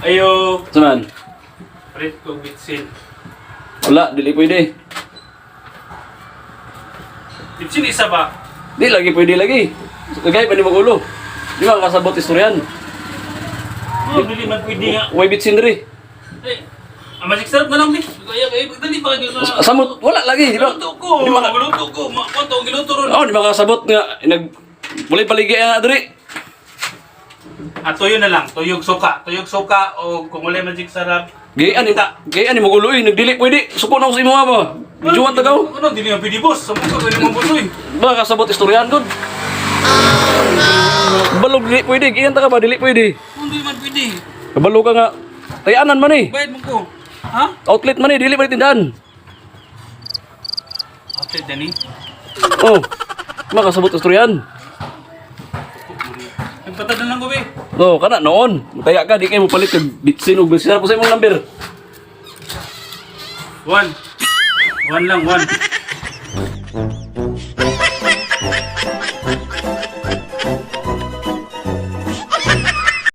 Ayo, Saman? palit ko bitsin. Wala, dili pwede. Bitsin isa ba? Di lagi pwede lagi. Kagay pa ni magulo. Di ba kasabot istoryan? Oh, dili man pwede nga. Way bitsin diri. Eh, ang magic sarap na lang di. Kaya kaya pagdali pa kayo sa. Samot wala lagi, di ba? Giluto ko. Di ba? Giluto ko. Makuan to giluto ron. Oh, di ba kasabot nga nag walay paligya na diri. Ah, tuyo na lang. Tuyog suka. Tuyog suka o kung wala magic sarap. Gayaan ni gayaan ni magulo eh, nagdili pwede. Suko na ako sa imo ba? Bijuan tagaw. Ano, dili man pwede, boss. Sa mukha ko mo boss oy. Ba kasabot istoryan gud. Balog dili pwede, giyan ta ka ba dili pwede. Hindi man pwede. Kabalo ka nga. Tayanan man eh. Bayad mo ko. Ha? Outlet man eh, dili man tindahan. Outlet dani. Oh. Makasabot istoryan. Nagpatad na lang ko be. No, kana noon. Mutaya ka, di kayo mopalit kag bitsin og bitsin po sa imong number. One. One lang, one.